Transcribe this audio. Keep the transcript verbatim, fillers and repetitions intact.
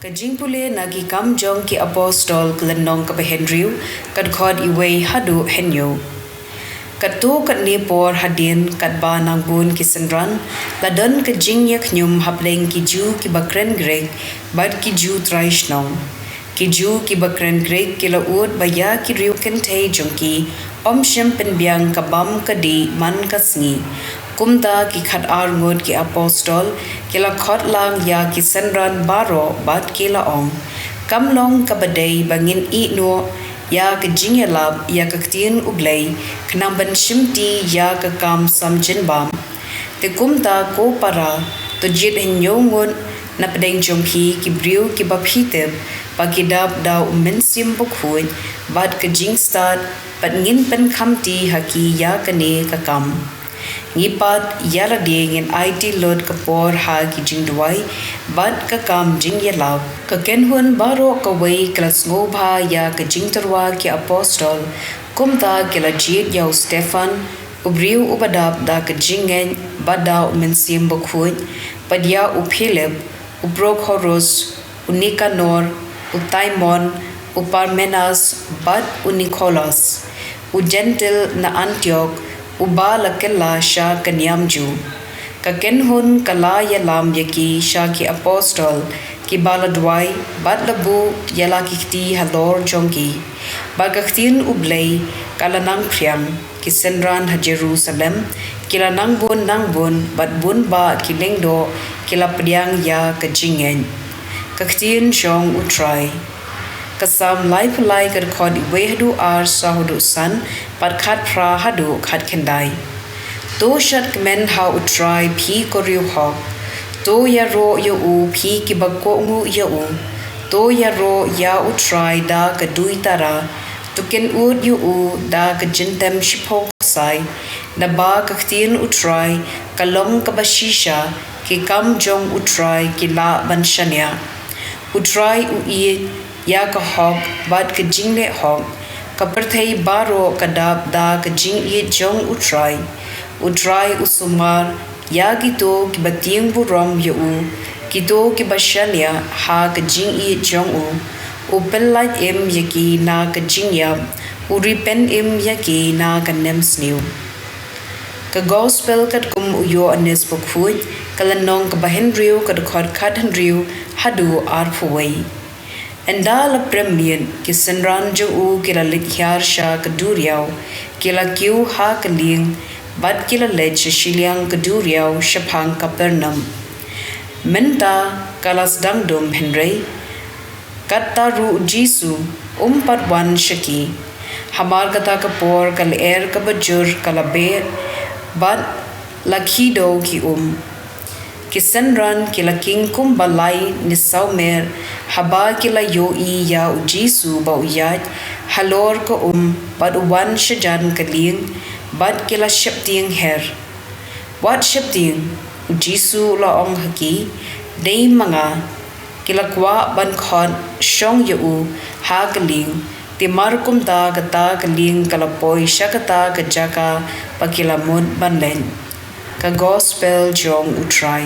Ka jingpule na Ki Kam jong ki Apostol, ka lynnong kaba hynriew, ka dkhot wei haduh hynñiew. Katto katne por hadien, katba nang bun ki synran, la don ka jingïakhñium hapdeng ki Jiw kiba kren Grik bad ki Jiw trai shnong. Ki Jiw kiba kren Grik ki la ud ba ïa ki riew kynthei jong ki ym shym pynbiang ka bam ka dih man ka sngi. Kumta ki khatar ngut ki apostol ki la khot lang ïa ki synran baroh bad ki la ong, kam long kaba dei ba ngin ïehnoh ïa ka jingïalap ïa ka ktien U Blei, khnang ban shimti ïa ka kam samjynbam. Te kumta, ko para, to jied hynñiew ngut napdeng jong phi, ki briew kiba phi tip ba ki dap da U Mynsiem Bakhuid bad ka jingstad, bad ngin pynkhamti ha ki ïa kane ka kam. Ngi pat ïa lade ngin aiti lut ka por ha ki jingduwai bad ka kam jingïalap. Ka kynhun baroh kawei ka la sngewbha ïa ka jingtyrwa ki apostol. Kumta ki la jied ïa u Stephan, u briew uba dap da ka jingngeit bad da U Mynsiem Bakhuid, bad ïa u Philip, u Prokhorus, u Nikanor, u Timon, u Parmenas, bad u Nicholas, u Jentil na Antiok, uba la kylla sha ka niam Jiw. Ka kynhun ka la ïalam ïa ki sha ki apostol, kiba la duwai bad la buh ïa la ki kti halor jong ki. Bad ka ktien U Blei ka la nang phriang. Ki synran ha Jerusalem ki la nang bun nang bun, bad bun bah ki lyngdoh ki la pdiang ïa ka jingngeit. Ka ktien jong U Trai. Ka Salm laiphew lai, ka dkhot wei haduh ar, sa haduh san, bad khatphra haduh khatkhyndai. To shad kmen ha U Trai, phi ko riew hok. To ïaroh ïa u, phi kiba kohnguh ïa u. To ïaroh ïa U Trai da ka duitara. To kynud ïa u da ka jingtem shiphew ksai. Naba ka ktien U Trai ka long kaba shisha, ki kam jong U Trai ki lah ban shaniah. U Trai u ïeit ïa ka hok bad ka jingleh hok. Ka pyrthei baroh ka dap da ka jingïeit jong U Trai. U Trai u sumar ïa kito kiba tieng burom ïa u, kito kiba shaniah ha ka jingïeit jong u. U pyllait im ïa ki na ka jingïap, u ri pynim ïa ki na ka nemsniew. Ka Gospel katkum u Ïoannis Bakhuid, ka lynnong kaba hynriew, ka dkhot khathynriew haduh arphew wei. Ynda la prem miet, ki synran jong u ki la leit hiar sha ka duriaw, ki la kiew ha ka lieng, bad ki la leit sha shiliang ka duriaw shaphang Kapernaum. Mynta ka la sdang dum, hynrei katta ruh U Jisu um pat wan sha ki. Hamar kata ka por ka lyer kaba jur ka la beh, bad la khih dew ki um. Ki synran ki la king kumba lai ne saw mer, haba ki la ïohi ïa U Jisu ba u ïaid halor ka um bad u wan shajan ka lieng, bad ki la sheptieng her. Wat sheptieng, U Jisu u la ong ha ki, dei ma nga. Ki la kwah ban khot shong ïa u ha ka lieng, te mar kumta kata ka lieng ka la poi sha kata ka jaka ba ki la mut ban leit. Ka Gospel jong U Trai.